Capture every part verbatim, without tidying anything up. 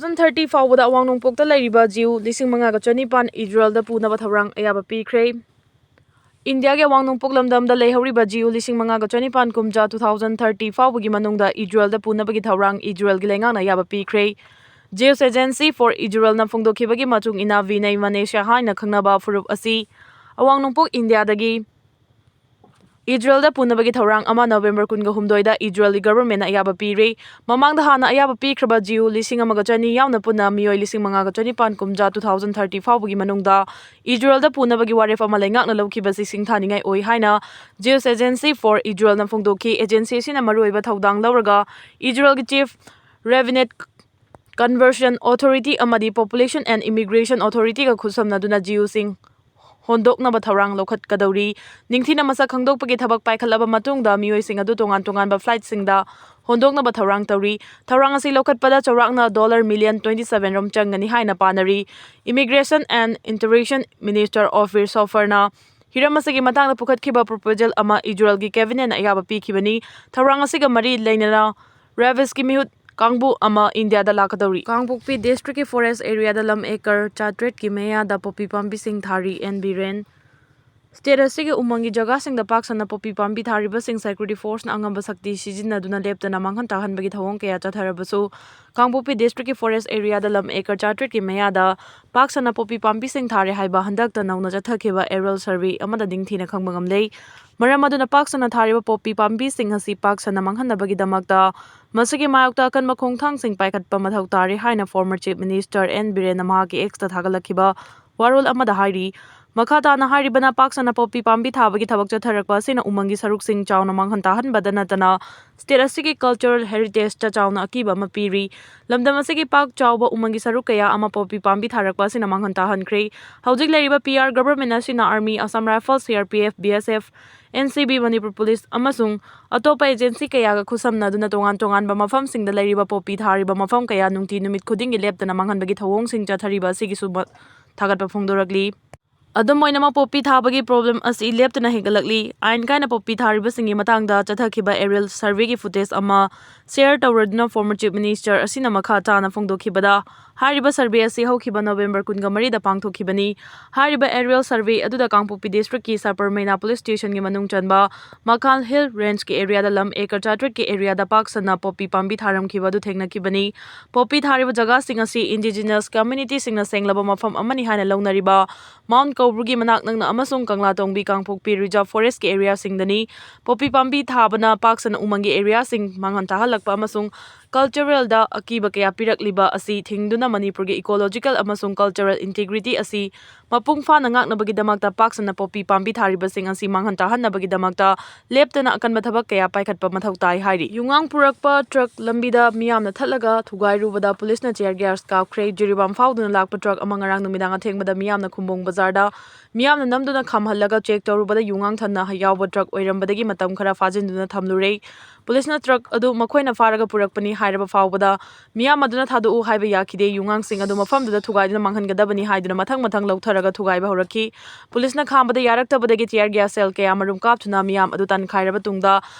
Two thousand thirty ꯐꯥꯎꯕꯗ ꯑꯋꯥꯡ ꯅꯣꯡꯄꯣꯛꯇ ꯂꯩꯔꯤꯕ ꯖꯤꯌꯨ ꯂꯤꯁꯤꯡ ꯃꯉꯥꯒ ꯆꯅꯤꯄꯥꯟ ꯏꯖꯔꯦꯜꯗ ꯄꯨꯅꯕ ꯊꯧꯔꯥꯡ ꯑꯌꯥꯕ ꯄꯤꯈ꯭ꯔꯦ꯫ ꯏꯟꯗꯤꯌꯥꯒꯤ ꯑꯋꯥꯡ ꯅꯣꯡꯄꯣꯛ ꯂꯝꯗꯝꯗ ꯂꯩꯍꯧꯔꯤꯕ ꯖꯤꯌꯨ ꯂꯤꯁꯤꯡ ꯃꯉꯥꯒ ꯆꯅꯤꯄꯥꯟ ꯀꯨꯝꯖꯥ ꯇꯨ ꯊꯥꯎꯖꯟ ꯊꯥꯔꯇꯤ ꯐꯥꯎꯕꯒꯤ ꯃꯅꯨꯡꯗ ꯏꯖꯔꯦꯜꯗ ꯄꯨꯅꯕꯒꯤ ꯊꯧꯔꯥꯡ ꯏꯖꯔꯦꯜꯒꯤ ꯂꯩꯉꯥꯛꯅ ꯑꯌꯥꯕ ꯄꯤꯈ꯭ꯔꯦ꯫ Jews Agency for Israelꯅ ꯐꯣꯡꯗꯣꯛꯈꯤꯕꯒꯤ ꯃꯇꯨꯡ ꯏꯟꯅ, ꯕꯤꯅꯩ ꯃꯅꯦꯁꯤꯌꯥ ꯍꯥꯏꯅ ꯈꯪꯅꯕ ꯐꯨꯔꯨꯞ ꯑꯁꯤ ꯑꯋꯥꯡ ꯅꯣꯡꯄꯣꯛ ꯏꯟꯗꯤꯌꯥꯗꯒꯤ ꯏꯖꯔꯦꯜꯗ ꯄꯨꯅꯕꯒꯤ ꯊꯧꯔꯥꯡ ꯑꯃ ꯅꯕꯦꯝꯕꯔ ꯀꯨꯟꯒ ꯍꯨꯝꯗꯣꯏꯗ ꯏꯖꯔꯦꯜꯒꯤ ꯒꯚꯔꯟꯃꯦꯟꯠꯅ ꯑꯌꯥꯕ ꯄꯤꯔꯦ꯫ ꯃꯃꯥꯡꯗ ꯍꯥꯟꯅ ꯑꯌꯥꯕ ꯄꯤꯈ꯭ꯔꯕ ꯖꯤꯌꯨ ꯂꯤꯁꯤꯡ ꯑꯃꯒ ꯆꯅꯤ ꯌꯥꯎꯅ ꯄꯨꯟꯅ ꯃꯤꯑꯣꯏ ꯂꯤꯁꯤꯡ ꯃꯉꯥꯒ ꯆꯅꯤꯄꯥꯟ ꯀꯨꯝꯖꯥ ꯇꯨ ꯊꯥꯎꯖꯟ ꯊꯥꯔꯇꯤ ꯐꯥꯎꯕꯒꯤ ꯃꯅꯨꯡꯗ ꯏꯖꯔꯦꯜꯗ ꯄꯨꯅꯕꯒꯤ ꯋꯥꯔꯦꯞ ꯑꯃ ꯂꯩꯉꯥꯛꯅ ꯂꯧꯈꯤꯕ ꯑꯁꯤ ꯁꯤꯡꯊꯥꯅꯤꯡꯉꯥꯏ ꯑꯣꯏ ꯍꯥꯏꯅ Jews Agency for Israelꯅ ꯐꯣꯡꯗꯣꯛꯈꯤ꯫ ꯑꯦꯖꯦꯟꯁꯤ ꯑꯁꯤꯅ ꯃꯔꯨꯑꯣꯏꯕ ꯊꯧꯗꯥꯡ ꯂꯧꯔꯒ ꯏꯖꯔꯦꯜꯒꯤ Chief Rabbinic Conversion Authority ꯑꯃꯗꯤ Population and Immigration Authorityꯒ ꯈꯨꯠꯁꯝꯅꯗꯨꯅ ꯖꯤꯌꯨꯁꯤꯡ ꯍꯣꯟꯗꯣꯛꯅꯕ ꯊꯧꯔꯥꯡ ꯂꯧꯈꯠꯀꯗꯧꯔꯤ꯫ ꯅꯤꯡꯊꯤꯅ ꯃꯁꯛ ꯈꯪꯗꯣꯛꯄꯒꯤ ꯊꯕꯛ ꯄꯥꯏꯈꯠꯂꯕ ꯃꯇꯨꯡꯗ ꯃꯤꯑꯣꯏꯁꯤꯡ ꯑꯗꯨ ꯇꯣꯉꯥꯟ ꯇꯣꯉꯥꯟꯕ flightꯁꯤꯡꯗ ꯍꯣꯟꯗꯣꯛꯅꯕ ꯊꯧꯔꯥꯡ ꯇꯧꯔꯤ꯫ ꯊꯧꯔꯥꯡ ꯑꯁꯤ ꯂꯧꯈꯠꯄꯗ ꯆꯥꯎꯔꯥꯛꯅ dollar million twenty seven ꯔꯣꯝ ꯆꯪꯒꯅꯤ ꯍꯥꯏꯅ ꯄꯥꯅꯔꯤ꯫ Immigration and Integration Minister Ofir Soferꯅ ꯍꯤꯔꯝ ꯑꯁꯤꯒꯤ ꯃꯇꯥꯡꯗ ꯄꯨꯈꯠꯈꯤꯕ proposal ꯑꯃ ꯏꯖꯔꯦꯜꯒꯤ cabinetꯅ ꯑꯌꯥꯕ ꯄꯤꯈꯤꯕꯅꯤ꯫ ꯊꯧꯔꯥꯡ ꯑꯁꯤꯒ ꯃꯔꯤ ꯂꯩꯅꯅ ꯔꯦꯕꯤꯁꯀꯤ ꯃꯤꯍꯨꯠ ꯀꯥꯡꯕꯨ ꯑꯃ ꯏꯟꯗꯤꯌꯥꯗ ꯂꯥꯛꯀꯗꯧꯔꯤ꯫ ꯀꯥꯡꯄꯣꯛꯄꯤ districtꯀꯤ forest areaꯗ ꯂꯝ acre ꯆꯥꯇ꯭ꯔꯦꯠꯀꯤ ꯃꯌꯥꯗ ꯄꯣꯄꯤ ꯄꯥꯝꯕꯤꯁꯤꯡ ꯊꯥꯔꯤ ꯑꯦꯟ ꯕꯤꯔꯦꯟ꯫ State ꯑꯁꯤꯒꯤ ꯎꯃꯪꯒꯤ ꯖꯒꯥꯁꯤꯡꯗ ꯄꯥꯛ ꯁꯟꯅ ꯄꯣꯄꯤ ꯄꯥꯝꯕꯤ ꯊꯥꯔꯤꯕꯁꯤꯡ security forceꯅ ꯑꯉꯝꯕ ꯁꯛꯇꯤ ꯁꯤꯖꯤꯟꯅꯗꯨꯅ ꯂꯦꯞꯇꯅ ꯃꯥꯡꯍꯟ ꯇꯥꯛꯍꯟꯕꯒꯤ ꯊꯧꯑꯣꯡ ꯀꯌꯥ ꯆꯠꯊꯔꯕꯁꯨ, ꯀꯥꯡꯄꯣꯛꯄꯤ districtꯀꯤ forest areaꯗ ꯂꯝ acre ꯆꯥꯇ꯭ꯔꯦꯠꯀꯤ ꯃꯌꯥꯗ ꯄꯥꯛ ꯁꯟꯅ ꯄꯣꯄꯤ ꯄꯥꯝꯕꯤꯁꯤꯡ ꯊꯥꯔꯦ ꯍꯥꯏꯕ ꯍꯟꯗꯛꯇ ꯅꯧꯅ ꯆꯠꯊꯈꯤꯕ aerial survey ꯑꯃꯗ ꯅꯤꯡꯊꯤꯅ ꯈꯪꯕ ꯉꯝꯂꯦ꯫ ꯃꯔꯝ ꯑꯗꯨꯅ ꯄꯥꯛ ꯁꯟꯅ ꯊꯥꯔꯤꯕ ꯄꯣꯄꯤ ꯄꯥꯝꯕꯤꯁꯤꯡ ꯑꯁꯤ ꯄꯥꯛ ꯁꯟꯅ ꯃꯥꯡꯍꯟꯅꯕꯒꯤꯗꯃꯛꯇ ꯃꯁꯤꯒꯤ ꯃꯥꯌꯣꯛꯇ ꯑꯀꯟꯕ ꯈꯣꯡꯊꯥꯡꯁꯤꯡ ꯄꯥꯏꯈꯠꯄ ꯃꯊꯧ ꯇꯥꯔꯦ ꯍꯥꯏꯅ former Chief Minister ꯑꯦꯟ ꯕꯤꯔꯦꯟꯅ ꯃꯍꯥꯛꯀꯤ Xꯇ ꯊꯥꯒꯠꯂꯛꯈꯤꯕ ꯋꯥꯔꯣꯜ ꯑꯃꯗ ꯍꯥꯏꯔꯤ꯫ ꯃꯈꯥ ꯇꯥꯅ ꯍꯥꯏꯔꯤꯕꯅ, ꯄꯥꯛ ꯁꯟꯅ ꯄꯣꯄꯤ ꯄꯥꯝꯕꯤ ꯊꯥꯕꯒꯤ ꯊꯕꯛ ꯆꯠꯊꯔꯛꯄ ꯑꯁꯤꯅ ꯎꯃꯪꯒꯤ ꯁꯔꯨꯛꯁꯤꯡ ꯆꯥꯎꯅ ꯃꯥꯡꯍꯟ ꯇꯥꯍꯟꯕꯗ ꯅꯠꯇꯅ state ꯑꯁꯤꯒꯤ cultural heritageꯇ ꯆꯥꯎꯅ ꯑꯀꯤꯕ ꯑꯃ ꯄꯤꯔꯤ꯫ ꯂꯝꯗꯝ ꯑꯁꯤꯒꯤ ꯄꯥꯛ ꯆꯥꯎꯕ ꯎꯃꯪꯒꯤ ꯁꯔꯨꯛ ꯀꯌꯥ ꯑꯃ ꯄꯣꯄꯤ ꯄꯥꯝꯕꯤ ꯊꯥꯔꯛꯄ ꯑꯁꯤꯅ ꯃꯥꯡꯍꯟ ꯇꯥꯍꯟꯈ꯭ꯔꯦ꯫ ꯍꯧꯖꯤꯛ ꯂꯩꯔꯤꯕ ꯄꯤ ꯑꯥꯔ government ꯑꯁꯤꯅ Army, Assam Rifles, C R P F, B S F, N C B, Manipur police ꯑꯃꯁꯨꯡ ꯑꯇꯣꯞꯄ agency ꯀꯌꯥꯒ ꯈꯨꯠꯁꯝꯅꯗꯨꯅ ꯇꯣꯉꯥꯟ ꯇꯣꯉꯥꯟꯕ ꯃꯐꯝꯁꯤꯡꯗ ꯂꯩꯔꯤꯕ ꯄꯣꯄꯤ ꯊꯥꯔꯤꯕ ꯃꯐꯝ ꯀꯌꯥ ꯅꯨꯡꯇꯤ ꯅꯨꯃꯤꯠ ꯈꯨꯗꯤꯡꯒꯤ ꯂꯦꯞꯇꯅ ꯃꯥꯡꯍꯟꯕꯒꯤ ꯊꯧꯑꯣꯡꯁꯤꯡ ꯆꯠꯊꯔꯤꯕ ꯑꯁꯤꯒꯤꯁꯨ ꯃ-, ꯊꯥꯒꯠꯄ ꯐꯣꯡꯗꯣꯔꯛꯂꯤ꯫ ꯑꯗꯨꯝ ꯑꯣꯏꯅꯃꯛ, ꯄꯣꯄꯤ ꯊꯥꯕꯒꯤ problem ꯑꯁꯤ ꯂꯦꯞꯇꯅ ꯍꯦꯟꯒꯠꯂꯛꯂꯤ꯫ ꯑꯥꯏꯟ ꯀꯥꯏꯅ ꯄꯣꯄꯤ ꯊꯥꯔꯤꯕꯁꯤꯡꯒꯤ ꯃꯇꯥꯡꯗ ꯆꯠꯊꯈꯤꯕ aerial surveyꯒꯤ footage ꯑꯃ share ꯇꯧꯔꯗꯨꯅ former Chief Minister ꯑꯁꯤꯅ ꯃꯈꯥ ꯇꯥꯅ ꯐꯣꯡꯗꯣꯛꯈꯤꯕꯗ, ꯍꯥꯏꯔꯤꯕ survey ꯑꯁꯤ ꯍꯧꯈꯤꯕ November ꯀꯨꯟꯒ ꯃꯔꯤꯗ ꯄꯥꯡꯊꯣꯛꯈꯤꯕꯅꯤ꯫ ꯍꯥꯏꯔꯤꯕ aerial survey ꯑꯗꯨꯗ ꯀꯥꯡꯄꯣꯛꯄꯤ districtꯀꯤ ꯁꯄꯔꯃꯩꯅꯥ police stationꯒꯤ ꯃꯅꯨꯡ ꯆꯟꯕ ꯃꯈꯥꯜ Hill Rangeꯀꯤ areaꯗ ꯂꯝ acre ꯆꯥꯇ꯭ꯔꯦꯠꯀꯤ areaꯗ ꯄꯥꯛ ꯁꯟꯅ ꯄꯣꯄꯤ ꯄꯥꯝꯕꯤ ꯊꯥꯔꯝꯈꯤꯕ ꯑꯗꯨ ꯊꯦꯡꯅꯈꯤꯕꯅꯤ꯫ ꯄꯣꯄꯤ ꯊꯥꯔꯤꯕ ꯖꯒꯥꯁꯤꯡ ꯑꯁꯤ indigenous communityꯁꯤꯡꯅ ꯁꯦꯡꯂꯕ ꯃꯐꯝ ꯑꯃꯅꯤ ꯍꯥꯏꯅ ꯂꯧꯅꯔꯤꯕ Mount ꯀꯧꯕ꯭ꯔꯨꯒꯤ ꯃꯅꯥꯛ ꯅꯛꯅ ꯑꯃꯁꯨꯡ ꯀꯪꯂꯥꯇꯣꯡꯕꯤ ꯀꯥꯡꯄꯣꯛꯄꯤ reserve forestꯀꯤ areaꯁꯤꯡꯗꯅꯤ꯫ ꯄꯣꯄꯤ ꯄꯥꯝꯕꯤ ꯊꯥꯕꯅ ꯄꯥꯛ ꯁꯟꯅ ꯎꯃꯪꯒꯤ areaꯁꯤꯡ ꯃꯥꯡꯍꯟ ꯇꯥꯍꯜꯂꯛꯄ ꯑꯃꯁꯨꯡ culturalꯗ ꯑꯀꯤꯕ ꯀꯌꯥ ꯄꯤꯔꯛꯂꯤꯕ ꯑꯁꯤ ꯊꯤꯡꯗꯨꯅ ꯃꯅꯤꯄꯨꯔꯒꯤ ecological ꯑꯃꯁꯨꯡ cultural integrity ꯑꯁꯤ ꯃꯄꯨꯡ ꯐꯥꯅ ꯉꯥꯛꯅꯕꯒꯤꯗꯃꯛꯇ ꯄꯥꯛ ꯁꯟꯅ ꯄꯣꯄꯤ ꯄꯥꯝꯕꯤ ꯊꯥꯔꯤꯕꯁꯤꯡ ꯑꯁꯤ ꯃꯥꯡꯍꯟ ꯇꯥꯍꯟꯅꯕꯒꯤꯗꯃꯛꯇ ꯂꯦꯞꯇꯅ ꯑꯀꯟꯕ ꯊꯕꯛ ꯀꯌꯥ ꯄꯥꯏꯈꯠꯄ ꯃꯊꯧ ꯇꯥꯏ ꯍꯥꯏꯔꯤ꯫ ꯌꯨꯉꯥꯡ ꯄꯨꯔꯛꯄ truck ꯂꯝꯕꯤꯗ ꯃꯤꯌꯥꯝꯅ ꯊꯠꯂꯒ ꯊꯨꯒꯥꯏꯔꯨꯕꯗ policeꯅ tear gas ꯀꯥꯞꯈ꯭ꯔꯦ꯫ ꯖꯤꯔꯤꯕꯥꯝ ꯐꯥꯎꯗꯨꯅ ꯂꯥꯛꯄ truck ꯑꯃ ꯉꯔꯥꯡ ꯅꯨꯃꯤꯗꯥꯡ ꯑꯊꯦꯡꯕꯗ ꯃꯤꯌꯥꯝꯅ ꯈꯨꯝꯕꯣꯡ ꯕꯖꯥꯔꯗ ꯃꯤꯌꯥꯝꯅ ꯅꯝꯗꯨꯅ ꯈꯥꯝꯍꯜꯂꯒ check ꯇꯧꯔꯨꯕꯗ ꯌꯨꯉꯥꯡ ꯊꯟꯅ ꯌꯥꯎꯕ truck ꯑꯣꯏꯔꯝꯕꯗꯒꯤ ꯃꯇꯝ ꯈꯔ ꯐꯥꯖꯤꯟꯗꯨꯅ ꯊꯝꯂꯨꯔꯦ꯫ Policeꯅ truck ꯑꯗꯨ ꯃꯈꯣꯏꯅ ꯐꯥꯔꯒ ꯄꯨꯔꯛꯄꯅꯤ ꯍꯥꯏꯔꯕ ꯐꯥꯎꯕꯗ ꯃꯤꯌꯥꯝ ꯑꯗꯨꯅ ꯊꯥꯗꯣꯛꯎ ꯍꯥꯏꯕ ꯌꯥꯈꯤꯗꯦ꯫ ꯌꯨꯉꯥꯡꯁꯤꯡ ꯑꯗꯨ ꯃꯐꯝꯗꯨꯗ ꯊꯨꯒꯥꯏꯗꯨꯅ ꯃꯥꯡꯍꯟꯒꯗꯕꯅꯤ ꯍꯥꯏꯗꯨꯅ ꯃꯊꯪ ꯃꯊꯪ ꯂꯧꯊꯔꯒ ꯊꯨꯒꯥꯏꯕ ꯍꯧꯔꯛꯈꯤ꯫ Policeꯅ ꯈꯥꯝꯕꯗ ꯌꯥꯔꯛꯇꯕꯗꯒꯤ tear gas shell ꯀꯌꯥ ꯃꯔꯨꯝ ꯀꯥꯞꯇꯨꯅ ꯃꯤꯌꯥꯝ ꯑꯗꯨ ꯇꯥꯟꯈꯥꯏꯔꯕ ꯇꯨꯡꯗ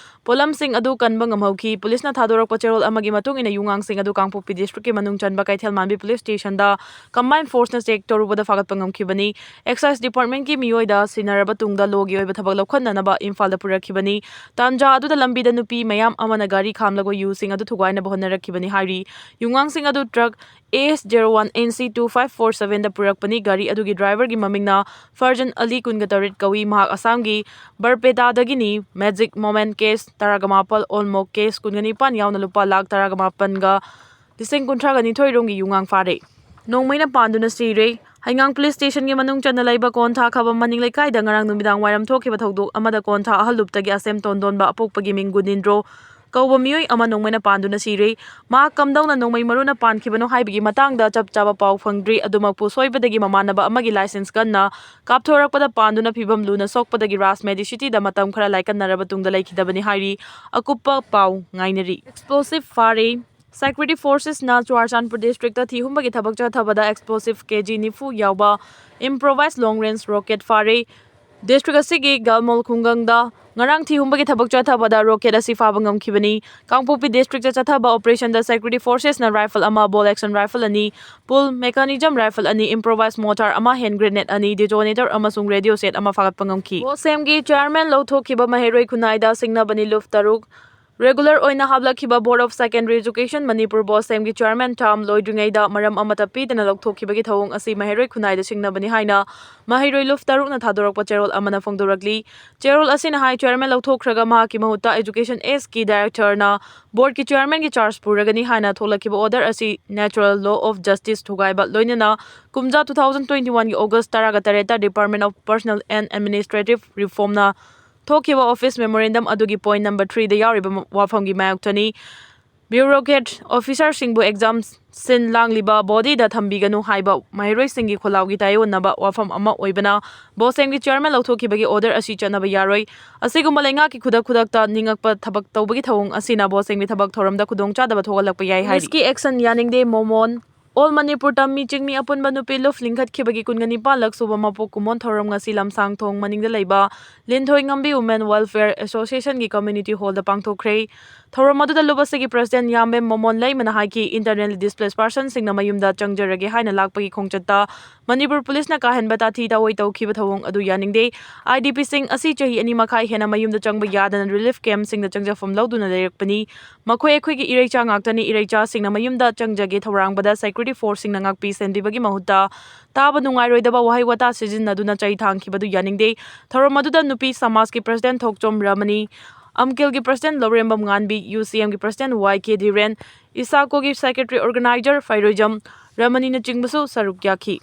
ꯄꯣꯠꯂꯝꯁꯤꯡ ꯑꯗꯨ ꯀꯟꯕ ꯉꯝꯍꯧꯈꯤ꯫ Policeꯅ ꯊꯥꯗꯣꯔꯛꯄ ꯆꯦꯔꯣꯜ ꯑꯃꯒꯤ ꯃꯇꯨꯡ ꯏꯟꯅ ꯌꯨꯉꯥꯡꯁꯤꯡ ꯑꯗꯨ ꯀꯥꯡꯄꯣꯛꯄꯤ districtꯀꯤ ꯃꯅꯨꯡ ꯆꯟꯕ ꯀꯩꯊꯦꯜꯃꯥꯟꯕꯤ police stationꯗ combined forceꯅ check ꯇꯧꯔꯨꯕꯗ ꯐꯥꯒꯠꯄ ꯉꯝꯈꯤꯕꯅꯤ꯫ Excise departmentꯀꯤ ꯃꯤꯑꯣꯏꯗ ꯁꯤꯟꯅꯔꯕ ꯇꯨꯡꯗ lawꯒꯤ ꯑꯣꯏꯕ ꯊꯕꯛ ꯂꯧꯈꯠꯅꯅꯕ ꯏꯝꯐꯥꯜꯗ ꯄꯨꯔꯛꯈꯤꯕꯅꯤ꯫ ꯇꯥꯟꯖꯥ ꯑꯗꯨꯗ ꯂꯝꯕꯤꯗ ꯅꯨꯄꯤ ꯃꯌꯥꯝ ꯑꯃꯅ ꯒꯥꯔꯤ ꯈꯥꯝꯂꯒ ꯌꯨꯁꯤꯡ ꯑꯗꯨ ꯊꯨꯒꯥꯏꯅꯕ ꯍꯣꯠꯅꯔꯛꯈꯤꯕꯅꯤ ꯍꯥꯏꯔꯤ꯫ ꯌꯨꯉꯥꯡꯁꯤꯡ ꯑꯗꯨ truck AS zero one NC two five four sevenꯗ ꯄꯨꯔꯛꯄꯅꯤ꯫ ꯒꯥꯔꯤ ꯑꯗꯨꯒꯤ driverꯒꯤ ꯃꯃꯤꯡꯅ ꯐꯔꯖꯟ ꯑꯂꯤ, ꯀꯨꯟꯒ ꯇꯔꯦꯠ ꯀꯧꯏ꯫ ꯃꯍꯥꯛ ꯑꯁꯥꯝꯒꯤ ꯕꯔꯄꯦꯇꯥꯗꯒꯤꯅꯤ꯫ Magic Moment case ꯇꯔꯥꯒ ꯃꯥꯄꯜ, All Mock case ꯀꯨꯟꯒ ꯅꯤꯄꯥꯟ ꯌꯥꯎꯅ ꯂꯨꯄꯥ ꯂꯥꯈ ꯇꯔꯥꯒ ꯃꯥꯄꯟꯒ ꯂꯤꯁꯤꯡ ꯀꯨꯟꯊ꯭ꯔꯥꯒ ꯅꯤꯊꯣꯏ ꯔꯣꯝꯒꯤ ꯌꯨꯉꯥꯡ ꯐꯥꯔꯦ꯫ ꯅꯣꯡꯃꯩꯅ ꯄꯥꯟꯗꯨꯅ ꯁꯤꯔꯦ꯫ ꯍꯩꯉꯥꯡ police stationꯒꯤ ꯃꯅꯨꯡ ꯆꯟꯅ ꯂꯩꯕ ꯀꯣꯟꯊꯥ ꯈꯕꯝ ꯃꯅꯤꯡ ꯂꯩꯀꯥꯏꯗ ꯉꯔꯥꯡ ꯅꯨꯃꯤꯗꯥꯡ ꯋꯥꯏꯔꯝ ꯊꯣꯛꯈꯤꯕ ꯊꯧꯗꯣꯛ ꯑꯃꯗ ꯀꯣꯟꯊꯥ ꯑꯍꯜꯂꯨꯞꯇꯒꯤ ꯑꯁꯦꯝ ꯇꯣꯟꯗꯣꯟꯕ ꯑꯄꯣꯛꯄꯒꯤ ꯃꯤꯡ ꯒꯨꯅꯤꯟꯗ꯭ꯔꯣ ꯀꯧꯕ ꯃꯤꯑꯣꯏ ꯑꯃ ꯅꯣꯡꯃꯩꯅ ꯄꯥꯟꯗꯨꯅ ꯁꯤꯔꯦ꯫ ꯃꯍꯥꯛ ꯀꯝꯗꯧꯅ ꯅꯣꯡꯃꯩ ꯃꯔꯨꯅ ꯄꯥꯟꯈꯤꯕꯅꯣ ꯍꯥꯏꯕꯒꯤ ꯃꯇꯥꯡꯗ ꯆꯞ ꯆꯥꯕ ꯄꯥꯎ ꯐꯪꯗ꯭ꯔꯤ꯫ ꯑꯗꯨꯃꯛꯄꯨ ꯁꯣꯏꯕꯗꯒꯤ ꯃꯃꯥꯟꯅꯕ ꯑꯃꯒꯤ licence gunꯅ ꯀꯥꯞꯊꯣꯔꯛꯄꯗ ꯄꯥꯟꯗꯨꯅ ꯐꯤꯚꯝ ꯂꯨꯅ ꯁꯣꯛꯄꯗꯒꯤ ꯔꯥꯖ Medicityꯗ ꯃꯇꯝ ꯈꯔ ꯂꯥꯏꯀꯠꯅꯔꯕ ꯇꯨꯡꯗ ꯂꯩꯈꯤꯗꯕꯅꯤ ꯍꯥꯏꯔꯤ꯫ ꯑꯀꯨꯞꯄ ꯄꯥꯎ ꯉꯥꯏꯅꯔꯤ꯫ Explosive ꯐꯥꯔꯦ꯫ Security Forcesꯅ ꯆꯨꯔꯥꯆꯥꯟꯄꯨꯔ districtꯇ ꯊꯤ ꯍꯨꯝꯕꯒꯤ ꯊꯕꯛ ꯆꯠꯊꯕꯗ explosive ꯀꯦ ꯖꯤ ꯅꯤꯐꯨ ꯌꯥꯎꯕ improvised long range rocket ꯐꯥꯔꯦ꯫ District ꯑꯁꯤꯒꯤ ꯒꯜꯃꯣꯜ ꯈꯨꯡꯒꯪꯗ ꯉꯔꯥꯡ ꯊꯤ ꯍꯨꯝꯕꯒꯤ ꯊꯕꯛ ꯆꯠꯊꯕꯗ rocket ꯑꯁꯤ ꯐꯥꯕ ꯉꯝꯈꯤꯕꯅꯤ꯫ ꯀꯥꯡꯄꯣꯛꯄꯤ districtꯇ ꯆꯠꯊꯕ operationꯗ security forcesꯅ rifle ꯑꯃ, bolt action rifle ꯑꯅꯤ, pull mechanism rifle ꯑꯅꯤ, improvised mortar ꯑꯃ, hand grenade ꯑꯅꯤ, detonator ꯑꯃꯁꯨꯡ radio set ꯑꯃ ꯐꯥꯒꯠꯄ ꯉꯝꯈꯤ꯫ BOSEMꯒꯤ chairman ꯂꯧꯊꯣꯛꯈꯤꯕ ꯃꯍꯩꯔꯣꯏ ꯈꯨꯟꯅꯥꯏꯗ ꯁꯤꯡꯅꯕꯅꯤ ꯂꯨꯞ ꯇꯔꯨꯛ꯫ Regular ꯑꯣꯏꯅ ꯍꯥꯞꯂꯛꯈꯤꯕ Board of Secondary Education Manipur, BOSEMꯒꯤ chairman term ꯂꯣꯏꯗ꯭ꯔꯤꯉꯩꯗ ꯃꯔꯝ ꯑꯃꯠꯇ ꯄꯤꯗꯅ ꯂꯧꯊꯣꯛꯈꯤꯕꯒꯤ ꯊꯧꯑꯣꯡ ꯑꯁꯤ ꯃꯍꯩꯔꯣꯏ ꯈꯨꯟꯅꯥꯏꯗ ꯁꯤꯡꯅꯕꯅꯤ ꯍꯥꯏꯅ ꯃꯍꯩꯔꯣꯏ ꯂꯨꯞ ꯇꯔꯨꯛꯅ ꯊꯥꯗꯣꯔꯛꯄ ꯆꯦꯔꯣꯜ ꯑꯃꯅ ꯐꯣꯡꯗꯣꯔꯛꯂꯤ꯫ ꯆꯦꯔꯣꯜ ꯑꯁꯤꯅ ꯍꯥꯏ, chairman ꯂꯧꯊꯣꯛꯈ꯭ꯔꯒ ꯃꯍꯥꯛꯀꯤ ꯃꯍꯨꯠꯇ Education Sꯀꯤ directorꯅ boardꯀꯤ chairmanꯒꯤ charge ꯄꯨꯔꯒꯅꯤ ꯍꯥꯏꯅ ꯊꯣꯛꯂꯛꯈꯤꯕ order ꯑꯁꯤ natural law of justice ꯊꯨꯒꯥꯏꯕ ꯂꯣꯏꯅꯅ ꯀꯨꯝꯖꯥ two thousand twenty oneꯒꯤ August ꯇꯔꯥꯒ ꯇꯔꯦꯠꯇ Department of Personnel and Administrative Reformꯅ ꯊꯣꯛꯈꯤꯕ office memorandum ꯑꯗꯨꯒꯤ point number threeꯗ ꯌꯥꯎꯔꯤꯕ ꯋꯥꯐꯝꯒꯤ ꯃꯥꯌꯣꯛꯇꯅꯤ꯫ Bureaucrat officerꯁꯤꯡꯕꯨ exam ꯁꯤꯟ ꯂꯥꯡꯂꯤꯕ bodyꯗ ꯊꯝꯕꯤꯒꯅꯨ ꯍꯥꯏꯕ ꯃꯍꯩꯔꯣꯏꯁꯤꯡꯒꯤ ꯈꯣꯜꯂꯥꯎꯒꯤ ꯇꯥꯏꯑꯣꯟꯅꯕ ꯋꯥꯐꯝ ꯑꯃ ꯑꯣꯏꯕꯅ BOSEMꯒꯤ chairman ꯂꯧꯊꯣꯛꯈꯤꯕꯒꯤ order ꯑꯁꯤ ꯆꯠꯅꯕ ꯌꯥꯔꯣꯏ꯫ ꯑꯁꯤꯒꯨꯝꯕ ꯂꯩꯉꯥꯛꯀꯤ ꯈꯨꯗꯛ ꯈꯨꯗꯛꯇ ꯅꯤꯡꯉꯛꯄ ꯊꯕꯛ ꯇꯧꯕꯒꯤ ꯊꯧꯑꯣꯡ ꯑꯁꯤꯅ BOSEMꯒꯤ ꯊꯕꯛ ꯊꯧꯔꯝꯗ ꯈꯨꯗꯣꯡꯆꯥꯗꯕ ꯊꯣꯛꯍꯜꯂꯛꯄ ꯌꯥꯏ ꯍꯥꯏꯔꯤ꯫ Policeꯀꯤ action ꯌꯥꯅꯤꯡꯗꯦ ꯃꯣꯃꯣꯟ꯫ All Manipur ꯇꯝꯃꯤ ꯆꯤꯡꯃꯤ ꯑꯄꯨꯟꯕ ꯅꯨꯄꯤ ꯂꯨꯞ ꯂꯤꯡꯈꯠꯈꯤꯕꯒꯤ ꯀꯨꯟꯒ ꯅꯤꯄꯥꯟꯂꯛ ꯁꯨꯕ ꯃꯄꯣꯛ ꯀꯨꯝꯑꯣꯟ ꯊꯧꯔꯝ ꯉꯁꯤ ꯂꯝꯁꯥꯡꯊꯣꯡ ꯃꯅꯤꯡꯗ ꯂꯩꯕ ꯂꯤꯟꯊꯣꯏꯉꯝꯕꯤ Women Welfare Associationꯒꯤ community hallꯗ ꯄꯥꯡꯊꯣꯛꯈ꯭ꯔꯦ꯫ ꯊꯧꯔꯝ ꯑꯗꯨꯗ ꯂꯨꯞ ꯑꯁꯤꯒꯤ president ꯌꯥꯝꯕꯦꯝ ꯃꯣꯃꯣꯟ ꯂꯩꯃꯅ ꯍꯥꯏꯈꯤ, internally displaced personꯁꯤꯡꯅ ꯃꯌꯨꯝꯗ ꯆꯪꯖꯔꯒꯦ ꯍꯥꯏꯅ ꯂꯥꯛꯄꯒꯤ ꯈꯣꯡꯆꯠꯇ ꯃꯅꯤꯄꯨꯔ policeꯅ ꯀꯥꯍꯦꯟꯕ ꯇꯥꯊꯤ ꯇꯥꯑꯣꯏ ꯇꯧꯈꯤꯕ ꯊꯧꯑꯣꯡ ꯑꯗꯨ ꯌꯥꯅꯤꯡꯗꯦ꯫ IDPꯁꯤꯡ ꯑꯁꯤ ꯆꯍꯤ ꯑꯅꯤ ꯃꯈꯥꯏ ꯍꯦꯟꯅ ꯃꯌꯨꯝꯗ ꯆꯪꯕ ꯌꯥꯗꯅ relief campꯁꯤꯡꯗ ꯆꯪꯖꯐꯝ ꯂꯧꯗꯨꯅ ꯂꯩꯔꯛꯄꯅꯤ꯫ ꯃꯈꯣꯏ ꯑꯩꯈꯣꯏꯒꯤ ꯏꯔꯩꯆꯥ ꯉꯥꯛꯇꯅꯤ꯫ ꯏꯔꯩꯆꯥꯁꯤꯡꯅ ꯃꯌꯨꯝꯗ ꯆꯪꯖꯒꯦ ꯊꯧꯔꯥꯡꯕꯗ security forceꯁꯤꯡꯅ ꯉꯥꯛꯄꯤ ꯁꯦꯟꯕꯤꯕꯒꯤ ꯃꯍꯨꯠꯇ ꯇꯥꯕ ꯅꯨꯡꯉꯥꯏꯔꯣꯏꯗꯕ ꯋꯥꯍꯩ ꯋꯥꯇꯥ ꯁꯤꯖꯤꯟꯅꯗꯨꯅ ꯆꯩ ꯊꯥꯡꯈꯤꯕꯗꯨ ꯌꯥꯅꯤꯡꯗꯦ꯫ ꯊꯧꯔꯝ ꯑꯗꯨꯗ ꯅꯨꯄꯤ ꯁꯃꯥꯖꯀꯤ president ꯊꯣꯛꯆꯣꯝ ꯔꯃꯅꯤ, ꯑꯝꯀꯤꯜꯒꯤ president ꯂꯧꯔꯦꯝꯕꯝ ꯉꯥꯟꯕꯤ, UCMꯒꯤ president YK ꯙꯤꯔꯦꯟ, ꯏꯁꯥꯀꯣꯒꯤ secretary organizer ꯐꯩꯔꯣꯏꯖꯝ ꯔꯃꯅꯤꯅꯆꯤꯡꯕꯁꯨ ꯁꯔꯨꯛ ꯌꯥꯈꯤ꯫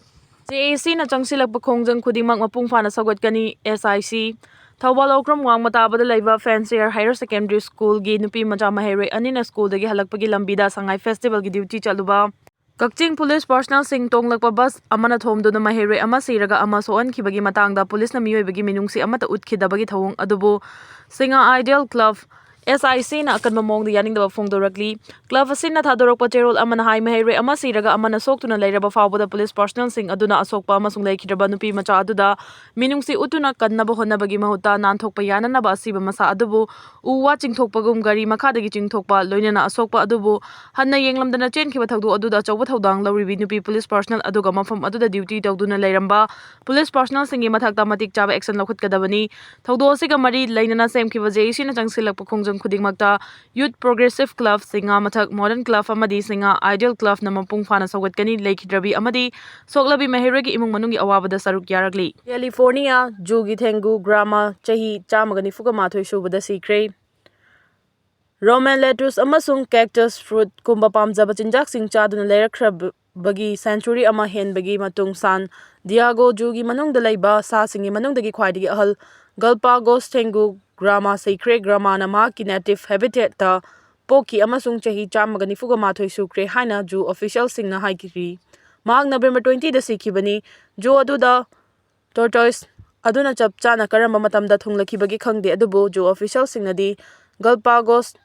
JACꯅ ꯆꯪꯁꯤꯜꯂꯛꯄ ꯈꯣꯡꯖꯪ ꯈꯨꯗꯤꯡꯃꯛ ꯃꯄꯨꯡ ꯐꯥꯅ ꯁꯧꯒꯠꯀꯅꯤ, SIC꯫ ꯊꯧꯕꯥꯜ ꯑꯣꯀ꯭ꯔꯝ ꯋꯥꯡꯃ ꯇꯥꯕꯗ ꯂꯩꯕ Fancier Higher Secondary Schoolꯒꯤ ꯅꯨꯄꯤ ꯃꯆꯥ ꯃꯍꯩꯔꯣꯏ ꯑꯅꯤꯅ schoolꯗꯒꯤ ꯍꯜꯂꯛꯄꯒꯤ ꯂꯝꯕꯤꯗ ꯁꯉꯥꯏ festivalꯒꯤ duty ꯆꯠꯂꯨꯕ ꯀꯛꯆꯤꯡ police personnelꯁꯤꯡ ꯇꯣꯡꯂꯛꯄ bus ꯑꯃꯅ ꯊꯣꯝꯗꯨꯅ ꯃꯍꯩꯔꯣꯏ ꯑꯃ ꯁꯤꯔꯒ ꯑꯃ ꯁꯣꯛꯍꯟꯈꯤꯕꯒꯤ ꯃꯇꯥꯡꯗ policeꯅ ꯃꯤꯑꯣꯏꯕꯒꯤ ꯃꯤꯅꯨꯡꯁꯤ ꯑꯃꯠꯇ ꯎꯠꯈꯤꯗꯕꯒꯤ ꯊꯧꯑꯣꯡ ꯑꯗꯨꯕꯨ ꯁꯤꯡꯉꯥ Ideal Club, ꯑꯦꯁ ꯑꯥꯏ ꯁꯤꯅ ꯑꯀꯟꯕ ꯃꯑꯣꯡꯗ ꯌꯥꯅꯤꯡꯗꯕ ꯐꯣꯡꯗꯣꯔꯛꯂꯤ꯫ ꯀ꯭ꯂꯕ ꯑꯁꯤꯅ ꯊꯥꯗꯣꯔꯛꯄ ꯆꯦꯔꯣꯜ ꯑꯃꯅ ꯍꯥꯏ, ꯃꯍꯩꯔꯣꯏ ꯑꯃ ꯁꯤꯔꯒ ꯑꯃꯅ ꯁꯣꯛꯇꯨꯅ ꯂꯩꯔꯕ ꯐꯥꯎꯕꯗ ꯄꯨꯂꯤꯁ ꯄꯥꯔꯁꯣꯅꯦꯜꯁꯤꯡ ꯑꯗꯨꯅ ꯑꯁꯣꯛꯄ ꯑꯃꯁꯨꯡ ꯂꯩꯈꯤꯗ꯭ꯔꯕ ꯅꯨꯄꯤ ꯃꯆꯥ ꯑꯗꯨꯗ ꯃꯤꯅꯨꯡꯁꯤ ꯎꯠꯇꯨꯅ ꯀꯟꯅꯕ ꯍꯣꯠꯅꯕꯒꯤ ꯃꯍꯨꯠꯇ ꯅꯥꯟꯊꯣꯛꯄ ꯌꯥꯅꯅꯕ ꯑꯁꯤꯕ ꯃꯁꯥ ꯑꯗꯨꯕꯨ ꯎ ꯋꯥ ꯆꯤꯡꯊꯣꯛꯄꯒꯨꯝ ꯒꯥꯔꯤ ꯃꯈꯥꯗꯒꯤ ꯆꯤꯡꯊꯣꯛꯄ, ꯂꯣꯏꯅꯅ ꯑꯁꯣꯛꯄ ꯑꯗꯨꯕꯨ ꯍꯟꯅ ꯌꯦꯡꯂꯝꯗꯅ ꯆꯦꯟꯈꯤꯕ ꯊꯧꯗꯣꯛ ꯑꯗꯨꯗ ꯑꯆꯧꯕ ꯊꯧꯗꯥꯡ ꯂꯧꯔꯤꯕꯤ ꯅꯨꯄꯤ ꯄꯨꯂꯤꯁ ꯄꯥꯔꯁꯣꯅꯦꯜ ꯑꯗꯨꯒ ꯃꯐꯝ ꯑꯗꯨꯗ ꯗ꯭ꯌꯨꯇꯤ ꯇꯧꯗꯨꯅ ꯂꯩꯔꯝꯕ ꯄꯨꯂꯤꯁ ꯄꯥꯔꯁꯣꯅꯦꯜꯁꯤꯡꯒꯤ ꯃꯊꯛꯇ ꯃꯇꯤꯛ ꯆꯥꯕ ꯑꯦꯛꯁꯟ ꯂꯧꯈꯠꯀꯗꯕꯅꯤ꯫ ꯊꯧꯗꯣꯛ ꯑꯁꯤꯒ ꯃꯔꯤ ꯂꯩꯅꯅ ꯁꯦꯝꯈꯤꯕ ꯖꯦ ꯏ ꯁꯤꯅ ꯆꯪꯁꯤꯜꯂꯛꯄ ꯈꯣꯡꯖꯪ ꯈꯨꯗꯤꯡꯃꯛꯇ ꯌꯨꯠ ꯄ꯭ꯔꯣꯒ꯭ꯔꯦꯁꯤꯚ ꯀ꯭ꯂꯕ, ꯁꯤꯡꯉꯥ ꯃꯊꯛ ꯃꯣꯗꯔꯟ ꯀ꯭ꯂꯕ ꯑꯃꯗꯤ ꯁꯤꯡꯉꯥ ꯑꯥꯏꯗꯤꯌꯦꯜ ꯀ꯭ꯂꯕꯅ ꯃꯄꯨꯡ ꯐꯥꯅ ꯁꯧꯒꯠꯀꯅꯤ꯫ ꯂꯩꯈꯤꯗ꯭ꯔꯕꯤ ꯑꯃꯗꯤ ꯁꯣꯛꯂꯕꯤ ꯃꯍꯩꯔꯣꯏꯒꯤ ꯏꯃꯨꯡ ꯃꯅꯨꯡꯒꯤ ꯑꯋꯥꯕꯗ ꯁꯔꯨꯛ ꯌꯥꯔꯛꯂꯤ꯫ ꯀꯦꯂꯤꯐꯣꯔꯅꯤꯌꯥ ꯖꯨꯒꯤ ꯊꯦꯡꯒꯨ ꯒ꯭ꯔꯥꯃꯥ ꯆꯍꯤ ꯆꯥꯝꯃꯒ ꯅꯤꯐꯨꯒ ꯃꯥꯊꯣꯏ ꯁꯨꯕꯗ ꯁꯤꯈ꯭ꯔꯦ꯫ ꯔꯣꯃꯦꯟ ꯂꯦꯇꯨꯁ ꯑꯃꯁꯨꯡ ꯀꯦꯛꯇꯁ ꯐ꯭ꯔꯨꯠꯀꯨꯝꯕ ꯄꯥꯝꯖꯕ ꯆꯤꯟꯖꯥꯛꯁꯤꯡ ꯆꯥꯗꯨꯅ ꯂꯩꯔꯛꯈ꯭ꯔꯕꯒꯤ ꯁꯦꯟꯆꯨꯔꯤ ꯑꯃ ꯍꯦꯟꯕꯒꯤ ꯃꯇꯨꯡ ꯁꯥꯟ ꯗꯤꯌꯥꯒꯣ ꯖꯨꯒꯤ ꯃꯅꯨꯡꯗ ꯂꯩꯕ ꯁꯥꯁꯤꯡꯒꯤ ꯃꯅꯨꯡꯗꯒꯤ ꯈ꯭ꯋꯥꯏꯗꯒꯤ ꯑꯍꯜ ꯒꯜꯄꯥꯒꯣꯁ ꯊꯦꯡꯒꯨ ꯒ꯭ꯔꯥꯃꯥ ꯁꯤꯈ꯭ꯔꯦ꯫ ꯒ꯭ꯔꯥꯃꯥꯅ ꯃꯍꯥꯛꯀꯤ ꯅꯦꯇꯤꯚ ꯍꯦꯕꯤꯇꯦꯠꯇ ꯄꯣꯛꯈꯤ ꯑꯃꯁꯨꯡ ꯆꯍꯤ ꯆꯥꯝꯃꯒ ꯅꯤꯐꯨꯒ ꯃꯥꯊꯣꯏ ꯁꯨꯈ꯭ꯔꯦ ꯍꯥꯏꯅ ꯖꯨ ꯑꯣꯐꯤꯁꯤꯌꯦꯜꯁꯤꯡꯅ ꯍꯥꯏꯈꯤ꯫ ꯃꯍꯥꯛ ꯅꯕꯦꯝꯕꯔ ꯇ꯭ꯋꯦꯟꯇꯤꯗ ꯁꯤꯈꯤꯕꯅꯤ꯫ ꯖꯨ ꯑꯗꯨꯗ ꯇꯣꯔꯇꯣꯏꯁ ꯑꯗꯨꯅ ꯆꯞ ꯆꯥꯅ ꯀꯔꯝꯕ ꯃꯇꯝꯗ ꯊꯨꯡꯂꯛꯈꯤꯕꯒꯦ ꯈꯪꯗꯦ, ꯑꯗꯨꯕꯨ ꯖꯨ ꯑꯣꯐꯤꯁꯤꯌꯦꯜꯁꯤꯡꯅꯗꯤ ꯒꯜꯄꯥꯒꯣꯁ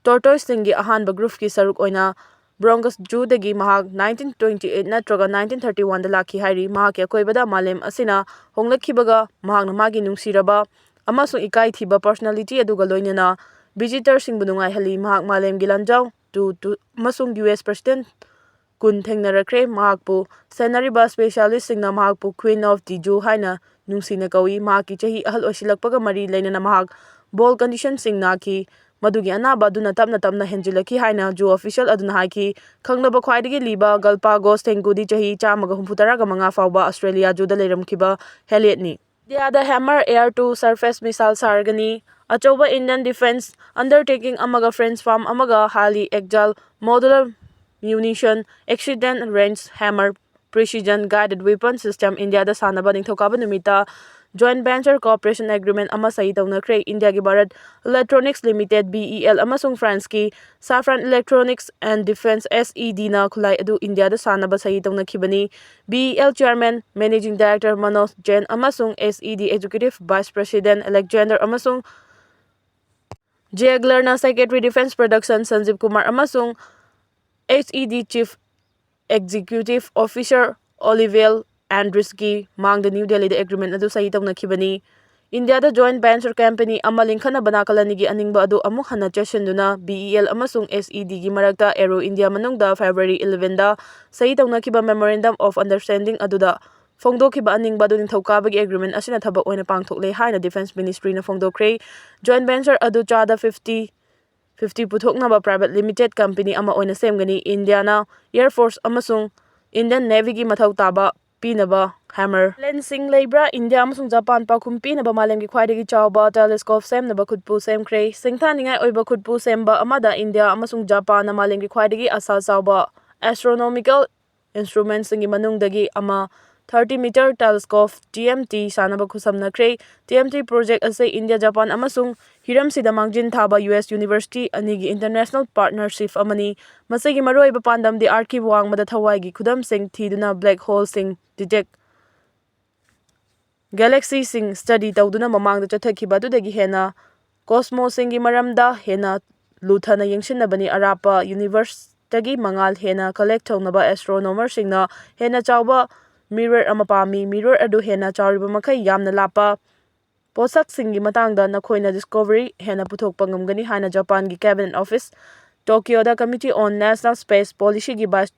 ꯇꯣꯔꯇꯣꯏꯁꯁꯤꯡꯒꯤ ꯑꯍꯥꯟꯕ ꯒ꯭ꯔꯨꯞꯀꯤ ꯁꯔꯨꯛ ꯑꯣꯏꯅ ꯕ꯭ꯔꯣꯡꯀꯁ ꯖꯨꯗꯒꯤ ꯃꯍꯥꯛ ꯅꯥꯏꯟꯇꯤꯟ ꯇ꯭ꯋꯦꯟꯇꯤ ꯑꯩꯠ ꯅꯠꯇ꯭ꯔꯒ ꯅꯥꯏꯟꯇꯤꯟ ꯊꯥꯔꯇꯤ ꯋꯥꯟꯗ ꯂꯥꯛꯈꯤ ꯍꯥꯏꯔꯤ꯫ ꯃꯍꯥꯛꯀꯤ ꯑꯀꯣꯏꯕꯗ ꯃꯥꯂꯦꯝ ꯑꯁꯤꯅ ꯍꯣꯡꯂꯛꯈꯤꯕꯒ ꯃꯍꯥꯛꯅ ꯃꯥꯒꯤ ꯅꯨꯡꯁꯤꯔꯕ ꯑꯃꯁꯨꯡ ꯏꯀꯥꯏ ꯊꯤꯕ ꯄꯔꯁꯣꯅꯦꯂꯤꯇꯤ ꯑꯗꯨꯒ ꯂꯣꯏꯅꯅ ꯚꯤꯖꯤꯇꯔꯁꯤꯡꯕꯨ ꯅꯨꯡꯉꯥꯏꯍꯜꯂꯤ꯫ ꯃꯍꯥꯛ ꯃꯥꯂꯦꯝꯒꯤ ꯂꯥꯟꯖꯥꯎ ꯇꯨ ꯇꯨ ꯑꯃꯁꯨꯡ ꯌꯨ ꯑꯦꯁ ꯄ꯭ꯔꯁꯤꯗꯦꯟꯠ ꯀꯨꯟ ꯊꯦꯡꯅꯔꯛꯈ꯭ꯔꯦ꯫ ꯃꯍꯥꯛꯄꯨ ꯁꯦꯟꯅꯔꯤꯕ ꯁ꯭ꯄꯦꯁꯤꯌꯦꯂꯤꯁꯁꯤꯡꯅ ꯃꯍꯥꯛꯄꯨ Queen of the Zoo ꯍꯥꯏꯅ ꯅꯨꯡꯁꯤꯅ ꯀꯧꯏ꯫ ꯃꯍꯥꯛꯀꯤ ꯆꯍꯤ ꯑꯍꯜ ꯑꯣꯏꯁꯤꯜꯂꯛꯄꯒ ꯃꯔꯤ ꯂꯩꯅꯅ ꯃꯍꯥꯛ ꯕꯣꯜ ꯀꯟꯗꯤꯁꯟꯁꯤꯡ ꯅꯥꯈꯤ꯫ ꯃꯗꯨꯒꯤ ꯑꯅꯥꯕ ꯑꯗꯨꯅ ꯇꯞꯅ ꯇꯞꯅ ꯍꯦꯟꯖꯤꯜꯂꯛꯈꯤ ꯍꯥꯏꯅ ꯖꯨ ꯑꯣꯐꯤꯁꯤꯌꯦꯜ ꯑꯗꯨꯅ ꯍꯥꯏꯈꯤ꯫ ꯈꯪꯂꯕ ꯈ꯭ꯋꯥꯏꯗꯒꯤ ꯂꯤꯕ ꯒꯜꯄꯥꯒꯣꯁ ꯊꯦꯡꯒꯨꯗꯤ ꯆꯍꯤ ꯆꯥꯝꯃꯒ ꯍꯨꯝꯐꯨꯇꯔꯥꯒ ꯃꯉꯥ ꯐꯥꯎꯕ ꯑꯣꯁꯇ꯭ꯔꯦꯂꯤꯌꯥ ꯖꯨꯗ ꯂꯩꯔꯝꯈꯤꯕ ꯍꯦꯂꯦꯠꯅꯤ꯫ ꯏꯟꯗꯤꯌꯥꯗ hammer air to surface missile ꯁꯥꯔꯒꯅꯤ꯫ ꯑꯆꯧꯕ ꯏꯟꯗꯤꯌꯟ ꯗꯤꯐꯦꯟꯁ ꯑꯟꯗꯔꯇꯦꯀꯤꯡ ꯑꯃꯒ ꯐ꯭ꯔꯦꯟꯁ ꯐꯥꯔꯝ ꯑꯃꯒ highly agile modular munition extended range hammer precision guided weapon system ꯏꯟꯗꯤꯌꯥꯗ ꯁꯥꯟꯅꯕ ꯅꯤꯡꯊꯧꯀꯥꯕ ꯅꯨꯃꯤꯠꯇ ꯖꯣꯏꯟꯠ ꯚꯦꯟꯆꯔ ꯀꯣꯑꯣꯄꯔꯦꯁꯟ ꯑꯦꯒ꯭ꯔꯤꯃꯦꯟ ꯑꯃ ꯁꯍꯤ ꯇꯧꯅꯈ꯭ꯔꯦ꯫ ꯏꯟꯗꯤꯌꯥꯒꯤ Bharat electronics limited, B E L, ꯑꯃꯁꯨꯡ ꯐ꯭ꯔꯥꯟꯁꯀꯤ Safran electronics and defence, S E ꯗꯤꯅ ꯈꯨꯠꯂꯥꯏ ꯑꯗꯨ ꯏꯟꯗꯤꯌꯥꯗ ꯁꯥꯟꯅꯕ ꯁꯍꯤ ꯇꯧꯅꯈꯤꯕꯅꯤ꯫ B E L chairman managing director Manoj Jain ꯑꯃꯁꯨꯡ S E D executive vice president Alexander ꯑꯃꯁꯨꯡ ꯖꯦꯒꯂꯔꯅ Secretary Defence Production ꯁꯟꯖꯤꯕ ꯀꯨꯃꯥꯔ ꯑꯃꯁꯨꯡ H E D Chief Executive Officer Olivier Andrieuxꯀꯤ ꯃꯥꯡꯗ ꯅ꯭ꯌꯨ ꯗꯦꯜꯂꯤꯗ agreement ꯑꯗꯨ ꯁꯍꯤ ꯇꯧꯅꯈꯤꯕꯅꯤ꯫ ꯏꯟꯗꯤꯌꯥꯗ joint venture company ꯑꯃ ꯂꯤꯡꯈꯠꯅꯕ ꯅꯥꯒꯥꯂꯦꯟꯗꯒꯤ ꯑꯅꯤꯡꯕ ꯑꯗꯨ ꯑꯃꯨꯛ ꯍꯟꯅ ꯆꯦꯁꯤꯟꯗꯨꯅ B E L ꯑꯃꯁꯨꯡ S E Dꯒꯤ ꯃꯔꯛꯇ Aero India ꯃꯅꯨꯡꯗ February elevenꯗ ꯁꯍꯤ ꯇꯧꯅꯈꯤꯕ Memorandum of Understanding ꯑꯗꯨꯗ ꯐꯣꯡꯗꯣꯛꯈꯤꯕ ꯑꯅꯤꯡꯕ ꯑꯗꯨ ꯅꯤꯡꯊꯧꯀꯥꯕꯒꯤ agreement ꯑꯁꯤꯅ ꯊꯕꯛ ꯑꯣꯏꯅ ꯄꯥꯡꯊꯣꯛꯂꯦ ꯍꯥꯏꯅ Defence Ministryꯅ ꯐꯣꯡꯗꯣꯛꯈ꯭ꯔꯦ꯫ Joint venture ꯑꯗꯨ ꯆꯥꯗ fifty fifty ꯄꯨꯊꯣꯛꯅꯕ private limited company ꯑꯃ ꯑꯣꯏꯅ ꯁꯦꯝꯒꯅꯤ꯫ ꯏꯟꯗꯤꯌꯥꯅ Air Force ꯑꯃꯁꯨꯡ Indian Navyꯒꯤ ꯃꯊꯧ ꯇꯥꯕ ꯄꯤꯅꯕ ꯍꯦꯃꯔ ꯂꯦꯟꯁꯤꯡ ꯂꯩꯕ꯭ꯔꯥ? ꯏꯟꯗꯤꯌꯥ ꯑꯃꯁꯨꯡ ꯖꯄꯥꯟ ꯄꯥꯎꯈꯨꯝ ꯄꯤꯅꯕ ꯃꯥꯂꯦꯝꯒꯤ ꯈ꯭ꯋꯥꯏꯗꯒꯤ ꯆꯥꯎꯕ telescope ꯁꯦꯝꯅꯕ ꯈꯨꯠꯄꯨ ꯁꯦꯝꯈ꯭ꯔꯦ꯫ ꯁꯤꯡꯊꯥꯅꯤꯡꯉꯥꯏ ꯑꯣꯏꯕ ꯈꯨꯠꯄꯨ ꯁꯦꯝꯕ ꯑꯃꯗ ꯏꯟꯗꯤꯌꯥ ꯑꯃꯁꯨꯡ ꯖꯄꯥꯟꯅ ꯃꯥꯂꯦꯝꯒꯤ ꯈ꯭ꯋꯥꯏꯗꯒꯤ ꯑꯁꯥ ꯆꯥꯎꯕ astronomical instrumentꯁꯤꯡꯒꯤ ꯃꯅꯨꯡꯗꯒꯤ ꯑꯃ, thirty meter telescope, T M T, ꯁꯥꯅꯕ ꯈꯨꯠꯁꯝꯅꯈ꯭ꯔꯦ꯫ T M T project ꯑꯁꯤ ꯏꯟꯗꯤꯌꯥ, ꯖꯄꯥꯟ ꯑꯃꯁꯨꯡ ꯍꯤꯔꯝꯁꯤꯗ ꯃꯥꯡꯖꯤꯟ ꯊꯥꯕ U S university ꯑꯅꯤꯒꯤ international partnership ꯑꯃꯅꯤ꯫ ꯃꯁꯤꯒꯤ ꯃꯔꯨꯑꯣꯏꯕ ꯄꯥꯟꯗꯝꯗꯤ earthꯀꯤ ꯋꯥꯡꯃꯗ ꯊꯋꯥꯏꯒꯤ ꯈꯨꯗꯝꯁꯤꯡ ꯊꯤꯗꯨꯅ black holeꯁꯤꯡ detect galaxyꯁꯤꯡ study ꯇꯧꯗꯨꯅ ꯃꯃꯥꯡꯗ ꯆꯠꯊꯈꯤꯕ ꯑꯗꯨꯗꯒꯤ ꯍꯦꯟꯅ cosmosꯁꯤꯡꯒꯤ ꯃꯔꯝꯗ ꯍꯦꯟꯅ ꯂꯨꯊꯅ ꯌꯦꯡꯁꯤꯟꯅꯕꯅꯤ꯫ ꯑꯔꯥꯞꯄ universeꯇꯒꯤ ꯃꯉꯥꯜ ꯍꯦꯟꯅ collect ꯇꯧꯅꯕ astronomerꯁꯤꯡꯅ ꯍꯦꯟꯅ ꯆꯥꯎꯕ mirror ꯑꯃ ꯄꯥꯝꯃꯤ꯫ Mirror ꯑꯗꯨ ꯍꯦꯟꯅ ꯆꯥꯎꯔꯤꯕ ꯃꯈꯩ ꯌꯥꯝꯅ ꯂꯥꯞꯄ ꯄꯣꯠꯁꯛꯁꯤꯡꯒꯤ ꯃꯇꯥꯡꯗ ꯅꯈꯣꯏꯅ discovery ꯍꯦꯟꯅ ꯄꯨꯊꯣꯛꯄ ꯉꯝꯒꯅꯤ ꯍꯥꯏꯅ ꯖꯄꯥꯟꯒꯤ Cabinet Office Tokyoꯗ Committee on National Space Policyꯒꯤ Vice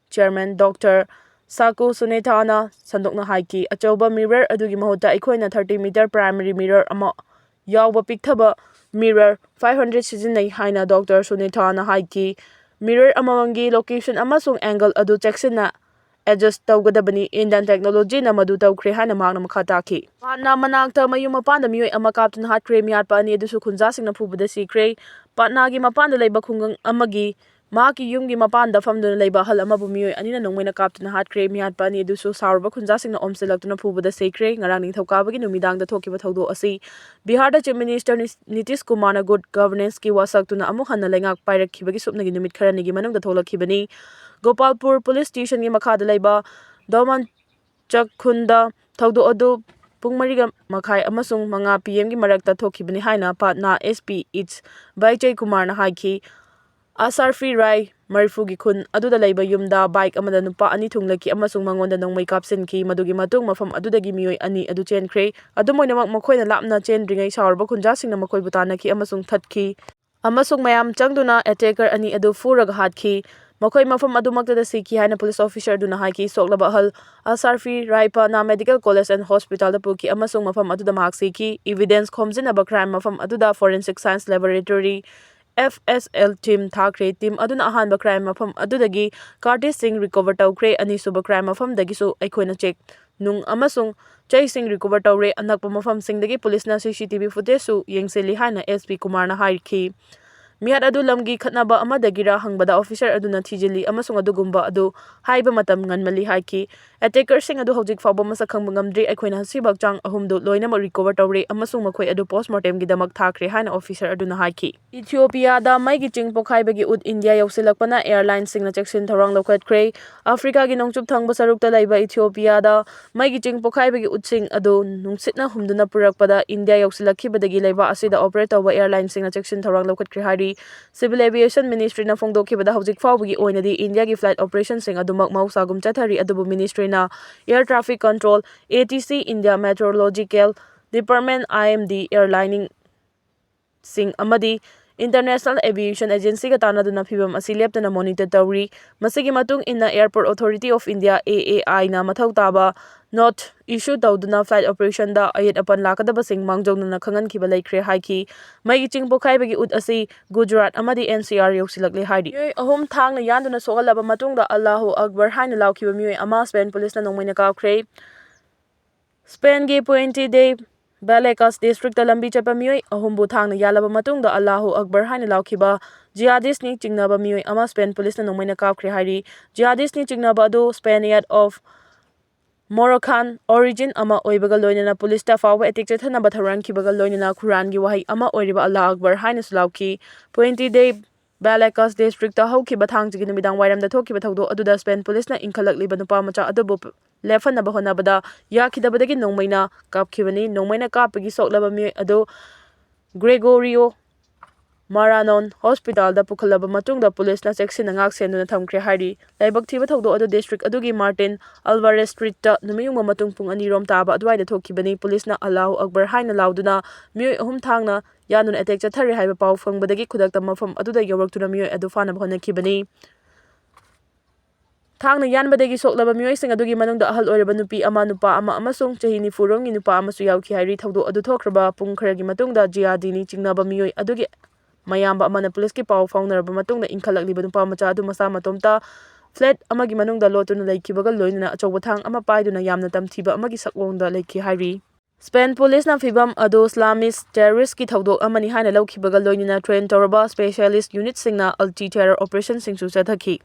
Chairman Doctor Saku Sunetana ꯁꯟꯗꯣꯛꯅ ꯍꯥꯏꯈꯤ꯫ ꯑꯆꯧꯕ mirror ꯑꯗꯨꯒꯤ ꯃꯍꯨꯠꯇ ꯑꯩꯈꯣꯏꯅ thirty meter primary mirror ꯑꯃ ꯌꯥꯎꯕ ꯄꯤꯛꯊꯕ mirror five hundred ꯁꯤꯖꯤꯟꯅꯩ ꯍꯥꯏꯅ Doctor Sunetana ꯍꯥꯏꯈꯤ꯫ Mirror ꯑꯃꯃꯝꯒꯤ location ꯑꯃꯁꯨꯡ angle ꯑꯗꯨ ꯆꯦꯛꯁꯤꯟꯅ adjust ꯇꯧꯒꯗꯕꯅꯤ꯫ Indian technologyꯅ ꯃꯗꯨ ꯇꯧꯈ꯭ꯔꯦ ꯍꯥꯏꯅ ꯃꯍꯥꯛꯅ ꯃꯈꯥ ꯇꯥꯈꯤ꯫ ꯄꯥꯠꯅꯥ ꯃꯅꯥꯛꯇ ꯃꯌꯨꯝ ꯃꯄꯥꯟꯗ ꯃꯤꯑꯣꯏ ꯑꯃ ꯀꯥꯞꯇꯨꯅ ꯍꯥꯠꯈ꯭ꯔꯦ꯫ ꯃꯤꯍꯥꯠꯄ ꯑꯅꯤ ꯑꯗꯨꯁꯨ ꯈꯨꯟꯖꯥꯁꯤꯡꯅ ꯐꯨꯕꯗ ꯁꯤꯈ꯭ꯔꯦ꯫ ꯄꯥꯠꯅꯥꯒꯤ ꯃꯄꯥꯟꯗ ꯂꯩꯕ ꯈꯨꯡꯒꯪ ꯑꯃꯒꯤ ꯃꯍꯥꯛꯀꯤ ꯌꯨꯝꯒꯤ ꯃꯄꯥꯟꯗ ꯐꯝꯗꯨꯅ ꯂꯩꯕ ꯑꯍꯜ ꯑꯃꯕꯨ ꯃꯤꯑꯣꯏ ꯑꯅꯤꯅ ꯅꯣꯡꯃꯩꯅ ꯀꯥꯞꯇꯨꯅ ꯍꯥꯠꯈ꯭ꯔꯦ꯫ ꯃꯤꯍꯥꯠꯄ ꯑꯅꯤ ꯑꯗꯨꯁꯨ ꯁꯥꯎꯔꯕ ꯈꯨꯟꯖꯥꯁꯤꯡꯅ ꯑꯣꯝꯁꯤꯜꯂꯛꯇꯨꯅ ꯐꯨꯕꯗ ꯁꯤꯈ꯭ꯔꯦ꯫ ꯉꯔꯥꯡ ꯅꯤꯡꯊꯧꯀꯥꯕꯒꯤ ꯅꯨꯃꯤꯗꯥꯡꯗ ꯊꯣꯛꯈꯤꯕ ꯊꯧꯗꯣꯛ ꯑꯁꯤ ꯕꯤꯍꯥꯔꯗ Chief Minister ꯅꯤꯁ-, ꯅꯤꯇꯤꯁ ꯀꯨꯃꯥꯔꯅ good governanceꯀꯤ ꯋꯥꯁꯛꯇꯨꯅ ꯑꯃꯨꯛ ꯍꯟꯅ ꯂꯩꯉꯥꯛ ꯄꯥꯏꯔꯛꯈꯤꯕꯒꯤ ꯁꯨꯞꯅꯒꯤ ꯅꯨꯃꯤꯠ ꯈꯔꯅꯤꯒꯤ ꯃꯅꯨꯡꯗ ꯊꯣꯛꯂꯛꯈꯤꯕꯅꯤ꯫ ꯒꯣꯄꯥꯜꯄꯨꯔ Police Stationꯒꯤ ꯃꯈꯥꯗ ꯂꯩꯕ ꯗꯣꯃꯟ ꯆꯛꯈꯨꯟꯗ ꯊꯧꯗꯣꯛ ꯑꯗꯨ ꯄꯨꯡ ꯃꯔꯤꯒ ꯃꯈꯥꯏ ꯑꯃꯁꯨꯡ ꯃꯉꯥ P M ꯒꯤ ꯃꯔꯛꯇ ꯊꯣꯛꯈꯤꯕꯅꯤ ꯍꯥꯏꯅ ꯄꯥꯠꯅꯥ S P H Vijay Kumarꯅ ꯍꯥꯏꯈꯤ꯫ ꯑꯁꯥꯔꯐꯤ ꯔꯥꯏ, ꯃꯔꯤꯐꯨꯒꯤ ꯈꯨꯟ ꯑꯗꯨꯗ ꯂꯩꯕ ꯌꯨꯝꯗ bike ꯑꯃꯗ ꯅꯨꯄꯥ ꯑꯅꯤ ꯊꯨꯡꯂꯈꯤ ꯑꯃꯁꯨꯡ ꯃꯉꯣꯟꯗ ꯅꯣꯡꯃꯩ ꯀꯥꯞꯁꯤꯟꯈꯤ꯫ ꯃꯗꯨꯒꯤ ꯃꯇꯨꯡ ꯃꯐꯝ ꯑꯗꯨꯗꯒꯤ ꯃꯤꯑꯣꯏ ꯑꯅꯤ ꯑꯗꯨ ꯆꯦꯟꯈ꯭ꯔꯦ꯫ ꯑꯗꯨꯝ ꯑꯣꯏꯅꯃꯛ, ꯃꯈꯣꯏꯅ ꯂꯥꯞꯅ ꯆꯦꯟꯗ꯭ꯔꯤꯉꯩ ꯁꯥꯎꯔꯕ ꯈꯨꯟꯖꯥꯁꯤꯡꯅ ꯃꯈꯣꯏꯕꯨ ꯇꯥꯟꯅꯈꯤ ꯑꯃꯁꯨꯡ ꯊꯠꯈꯤ, ꯑꯃꯁꯨꯡ ꯃꯌꯥꯝ ꯆꯪꯗꯨꯅ attacker ꯑꯅꯤ ꯑꯗꯨ ꯐꯨꯔꯒ ꯍꯥꯠꯈꯤ꯫ ꯃꯈꯣꯏ ꯃꯐꯝ ꯑꯗꯨꯃꯛꯇꯗ ꯁꯤꯈꯤ ꯍꯥꯏꯅ police officer ꯑꯗꯨꯅ ꯍꯥꯏꯈꯤ꯫ ꯁꯣꯛꯂꯕ ꯑꯍꯜ ꯑꯁꯥꯔꯐꯤ ꯔꯥꯏ ꯄꯥꯠꯅꯥ Medical College and Hospitalꯗ ꯄꯨꯈꯤ ꯑꯃꯁꯨꯡ ꯃꯐꯝ ꯑꯗꯨꯗ ꯃꯍꯥꯛ ꯁꯤꯈꯤ꯫ Evidence ꯈꯣꯝꯖꯤꯟꯅꯕ crime ꯃꯐꯝ ꯑꯗꯨꯗ forensic science laboratory, F S L team ꯊꯥꯈ꯭ꯔꯦ꯫ Team ꯑꯗꯨꯅ ꯑꯍꯥꯟꯕ crime ꯃꯐꯝ ꯑꯗꯨꯗꯒꯤ cartridgeꯁꯤꯡ recover ꯇꯧꯈ꯭ꯔꯦ꯫ ꯑꯅꯤꯁꯨꯕ crime ꯃꯐꯝꯗꯒꯤꯁꯨ ꯑꯩꯈꯣꯏꯅ ꯆꯦꯛ ꯅꯨꯡ ꯑꯃꯁꯨꯡ ꯆꯩꯁꯤꯡ recover ꯇꯧꯔꯦ꯫ ꯑꯅꯛꯄ ꯃꯐꯝꯁꯤꯡꯗꯒꯤ policeꯅ C C T V footageꯁꯨ ꯌꯦꯡꯁꯤꯜꯂꯤ ꯍꯥꯏꯅ S P Kumarꯅ ꯍꯥꯏꯈꯤ꯫ ꯃꯤꯍꯥꯠ ꯑꯗꯨ ꯂꯝꯒꯤ ꯈꯠꯅꯕ ꯑꯃꯗꯒꯤꯔ ꯍꯪꯕꯗ officer ꯑꯗꯨꯅ ꯊꯤꯖꯤꯜꯂꯤ ꯑꯃꯁꯨꯡ ꯑꯗꯨꯒꯨꯝꯕ ꯑꯗꯨ ꯍꯥꯏꯕ ꯃꯇꯝ ꯉꯟꯃꯜꯂꯤ ꯍꯥꯏꯈꯤ꯫ Attackerꯁꯤꯡ ꯑꯗꯨ ꯍꯧꯖꯤꯛ ꯐꯥꯎꯕ ꯃꯁꯛ ꯈꯪꯕ ꯉꯝꯗ꯭ꯔꯤ꯫ ꯑꯩꯈꯣꯏꯅ ꯑꯁꯤꯕ ꯍꯛꯆꯥꯡ ꯑꯍꯨꯝꯗꯨ ꯂꯣꯏꯅꯃꯛ recover ꯇꯧꯔꯦ ꯑꯃꯁꯨꯡ ꯃꯈꯣꯏ ꯑꯗꯨ postmortemꯒꯤꯗꯃꯛ ꯊꯥꯈ꯭ꯔꯦ ꯍꯥꯏꯅ officer ꯑꯗꯨꯅ ꯍꯥꯏꯈꯤ꯫ Ethiopiaꯗ ꯃꯩꯒꯤ ꯆꯤꯡ ꯄꯣꯈꯥꯏꯕꯒꯤ ꯎꯠ India ꯌꯧꯁꯤꯜꯂꯛꯄꯅ airlineꯁꯤꯡꯅ ꯆꯦꯛꯁꯤꯟ ꯊꯧꯔꯥꯡ ꯂꯧꯈꯠꯈ꯭ꯔꯦ꯫ Africaꯒꯤ ꯅꯣꯡꯆꯨꯞ ꯊꯪꯕ ꯁꯔꯨꯛꯇ ꯂꯩꯕ Ethiopiaꯗ ꯃꯩꯒꯤ ꯆꯤꯡ ꯄꯣꯈꯥꯏꯕꯒꯤ ꯎꯠꯁꯤꯡ ꯑꯗꯨ ꯅꯨꯡꯁꯤꯠꯅ ꯍꯨꯝꯗꯨꯅ ꯄꯨꯔꯛꯄꯗ India ꯌꯧꯁꯤꯜꯂꯛꯈꯤꯕꯗꯒꯤ ꯂꯩꯕꯥꯛ ꯑꯁꯤꯗ operate ꯇꯧꯕ airlineꯁꯤꯡꯅ ꯆꯦꯛꯁꯤꯟ ꯊꯧꯔꯥꯡ ꯂꯧꯈꯠꯈ꯭ꯔꯦ ꯍꯥꯏꯔꯤ꯫ Civil Aviation Ministryꯅ ꯐꯣꯡꯗꯣꯛꯈꯤꯕꯗ ꯍꯧꯖꯤꯛ ꯐꯥꯎꯕꯒꯤ ꯑꯣꯏꯅꯗꯤ Indiaꯒꯤ flight operationꯁꯤꯡ ꯑꯗꯨꯃꯛ ꯃꯍꯧꯁꯥꯒꯨꯝ ꯆꯠꯊꯔꯤ, ꯑꯗꯨꯕꯨ ministryꯅ air traffic control, A T C, India Meteorological Department, I M D, airlining ꯁꯤꯡ ꯑꯃꯗꯤ International Aviation Agencyꯒ ꯇꯥꯟꯅꯗꯨꯅ ꯐꯤꯚꯝ ꯑꯁꯤ ꯂꯦꯞꯇꯅ monitor ꯇꯧꯔꯤ꯫ ꯃꯁꯤꯒꯤ ꯃꯇꯨꯡ ꯏꯟꯅ Airport Authority of India, A A Iꯅ ꯃꯊꯧ ꯇꯥꯕ note issue ꯇꯧꯗꯨꯅ flight operationꯗ ꯑꯌꯦꯠ ꯑꯄꯟ ꯂꯥꯛꯀꯗꯕꯁꯤꯡ ꯃꯥꯡꯖꯧꯅꯅ ꯈꯪꯍꯟꯈꯤꯕ ꯂꯩꯈ꯭ꯔꯦ ꯍꯥꯏꯈꯤ꯫ ꯃꯩꯒꯤ ꯆꯤꯡ ꯄꯣꯈꯥꯏꯕꯒꯤ ꯎꯠ ꯑꯁꯤ Gujarat ꯑꯃꯗꯤ N C R ꯌꯧꯁꯤꯜꯂꯛꯂꯦ ꯍꯥꯏꯔꯤ꯫ ꯃꯤꯑꯣꯏ ꯑꯍꯨꯝ ꯊꯥꯡꯅ ꯌꯥꯟꯗꯨꯅ ꯁꯣꯛꯍꯜꯂꯕ ꯃꯇꯨꯡꯗ "Allahu Akbar" ꯍꯥꯏꯅ ꯂꯥꯎꯈꯤꯕ ꯃꯤꯑꯣꯏ ꯑꯃ Spain policeꯅ ꯅꯣꯡꯃꯩꯅ ꯀꯥꯞꯈ꯭ꯔꯦ꯫ Spainꯒꯤ Puente de Vallecas districtꯇ ꯂꯝꯕꯤ ꯆꯠꯄ ꯃꯤꯑꯣꯏ ꯑꯍꯨꯝꯕꯨ ꯊꯥꯡꯅ ꯌꯥꯜꯂꯕ ꯃꯇꯨꯡꯗ "Allahu Akbar" ꯍꯥꯏꯅ ꯂꯥꯎꯈꯤꯕ jihadistꯅꯤ ꯆꯤꯡꯅꯕ ꯃꯤꯑꯣꯏ ꯑꯃ Spain policeꯅ ꯅꯣꯡꯃꯩꯅ ꯀꯥꯞꯈ꯭ꯔꯦ ꯍꯥꯏꯔꯤ꯫ Jihadistꯅꯤ ꯆꯤꯡꯅꯕ ꯑꯗꯨ Spaniard of Moroccan origin ꯑꯃ ꯑꯣꯏꯕꯒ ꯂꯣꯏꯅꯅ policeꯇ ꯑꯐꯥꯎꯕ attack ꯆꯠꯊꯅꯕ ꯊꯧꯔꯥꯡꯈꯤꯕꯒ ꯂꯣꯏꯅꯅ Quranꯒꯤ ꯋꯥꯍꯩ ꯑꯃ ꯑꯣꯏꯔꯤꯕ "Allahu Akbar" ꯍꯥꯏꯅꯁꯨ ꯂꯥꯎꯈꯤ꯫ Puente de ꯕꯦꯂꯦꯀꯁ ꯗꯤꯁꯇ꯭ꯔꯤꯛꯇ ꯍꯧꯈꯤꯕ ꯊꯥꯡꯖꯒꯤ ꯅꯨꯃꯤꯗꯥꯡ ꯋꯥꯏꯔꯝꯗ ꯊꯣꯛꯈꯤꯕ ꯊꯧꯗꯣꯛ ꯑꯗꯨꯗ ꯁ꯭ꯄꯦꯟ ꯄꯨꯂꯤꯁꯅ ꯏꯟꯈꯠꯂꯛꯂꯤꯕ ꯅꯨꯄꯥ ꯃꯆꯥ ꯑꯗꯨꯕꯨ ꯂꯦꯞꯍꯟꯅꯕ ꯍꯣꯠꯅꯕꯗ ꯌꯥꯈꯤꯗꯕꯗꯒꯤ ꯅꯣꯡꯃꯩꯅ ꯀꯥꯞꯈꯤꯕꯅꯤ꯫ ꯅꯣꯡꯃꯩꯅ ꯀꯥꯞꯄꯒꯤ ꯁꯣꯛꯂꯕ ꯃꯤꯑꯣꯏ ꯑꯗꯨ ꯒ꯭ꯔꯦꯒꯣꯔꯤꯌꯣ ꯃꯥꯔꯥꯅꯣꯟ ꯍꯣꯁꯄꯤꯇꯥꯜꯗ ꯄꯨꯈꯠꯂꯕ ꯃꯇꯨꯡꯗ ꯄꯨꯂꯤꯁꯅ ꯆꯦꯛꯁꯤꯟꯅ ꯉꯥꯛ ꯁꯦꯟꯗꯨꯅ ꯊꯝꯈ꯭ꯔꯦ ꯍꯥꯏꯔꯤ꯫ ꯂꯥꯏꯕꯛ ꯊꯤꯕ ꯊꯧꯗꯣꯛ ꯑꯗꯨ ꯗꯤꯁꯇ꯭ꯔꯤꯛ ꯑꯗꯨꯒꯤ ꯃꯥꯔꯇꯤꯟ ꯑꯜꯚꯥꯔꯦꯁ ꯁ꯭ꯇ꯭ꯔꯤꯠꯇ ꯅꯨꯃꯤꯠ ꯌꯨꯡꯕ ꯃꯇꯨꯡ ꯄꯨꯡ ꯑꯅꯤ ꯔꯣꯝ ꯇꯥꯕ ꯑꯗꯨꯋꯥꯏꯗ ꯊꯣꯛꯈꯤꯕꯅꯤ꯫ ꯄꯨꯂꯤꯁꯅ "ꯑꯜꯂꯥꯍꯨ ꯑꯛꯕꯔ" ꯍꯥꯏꯅ ꯂꯥꯎꯗꯨꯅ ꯃꯤꯑꯣꯏ ꯑꯍꯨꯝ ꯊꯥꯡꯅ ꯌꯥꯟꯗꯨꯅ ꯑꯦꯇꯦꯛ ꯆꯠꯊꯔꯦ ꯍꯥꯏꯕ ꯄꯥꯎ ꯐꯪꯕꯗꯒꯤ ꯈꯨꯗꯛꯇ ꯃꯐꯝ ꯑꯗꯨꯗ ꯌꯧꯔꯛꯇꯨꯅ ꯃꯤꯑꯣꯏ ꯑꯗꯨ ꯐꯥꯅꯕ ꯍꯣꯠꯅꯈꯤꯕꯅꯤ꯫ ꯊꯥꯡꯅ ꯌꯥꯟꯕꯗꯒꯤ ꯁꯣꯛꯂꯕ ꯃꯤꯑꯣꯏꯁꯤꯡ ꯑꯗꯨꯒꯤ ꯃꯅꯨꯡꯗ ꯑꯍꯜ ꯑꯣꯏꯔꯕ ꯅꯨꯄꯤ ꯑꯃ, ꯅꯨꯄꯥ ꯑꯃ ꯑꯃꯁꯨꯡ ꯆꯍꯤ ꯅꯤꯐꯨ ꯔꯣꯝꯒꯤ ꯅꯨꯄꯥ ꯑꯃꯁꯨ ꯌꯥꯎꯈꯤ ꯍꯥꯏꯔꯤ꯫ ꯊꯧꯗꯣꯛ ꯑꯗꯨ ꯊꯣꯛꯈ꯭ꯔꯕ ꯄꯨꯡ ꯈꯔꯒꯤ ꯃꯇꯨꯡꯗ ꯖꯤꯌꯥꯗꯤꯅꯤ ꯆꯤꯡꯅꯕ ꯃꯤꯑꯣꯏ ꯑꯗꯨꯒꯤ ꯃꯌꯥꯝꯕ ꯑꯃꯅ ꯄꯨꯂꯤꯁꯀꯤ ꯄꯥꯎ ꯐꯥꯎꯅꯔꯕ ꯃꯇꯨꯡꯗ ꯏꯟꯈꯠꯂꯛꯂꯤꯕ ꯅꯨꯄꯥ ꯃꯆꯥ ꯑꯗꯨ ꯃꯁꯥ ꯃꯇꯣꯝꯇ ꯐ꯭ꯂꯦꯠ ꯑꯃꯒꯤ ꯃꯅꯨꯡꯗ ꯂꯣꯠꯇꯨꯅ ꯂꯩꯈꯤꯕꯒ ꯂꯣꯏꯅꯅ ꯑꯆꯧꯕ ꯊꯥꯡ ꯑꯃ ꯄꯥꯏꯗꯨꯅ ꯌꯥꯝꯅ ꯇꯝꯊꯤꯕ ꯑꯃꯒꯤ ꯁꯛꯑꯣꯡꯗ ꯂꯩꯈꯤ ꯍꯥꯏꯔꯤ꯫ ꯁ꯭ꯄꯦꯟ ꯄꯨꯂꯤꯁꯅ ꯐꯤꯚꯝ ꯑꯗꯨ ꯏꯁꯂꯥꯃꯤꯁ ꯇꯦꯔꯣꯔꯤꯁꯀꯤ ꯊꯧꯗꯣꯛ ꯑꯃꯅꯤ ꯍꯥꯏꯅ ꯂꯧꯈꯤꯕꯒ ꯂꯣꯏꯅꯅ ꯇ꯭ꯔꯦꯟ ꯇꯧꯔꯕ ꯁ꯭ꯄꯦꯁꯤꯌꯦꯂꯤꯁ ꯌꯨꯅꯤꯠꯁꯤꯡꯅ ꯑꯦꯟꯇꯤ ꯇꯦꯔꯣꯔ ꯑꯣꯄꯔꯦꯁꯟꯁꯤꯡꯁꯨ ꯆꯠꯊꯈꯤ꯫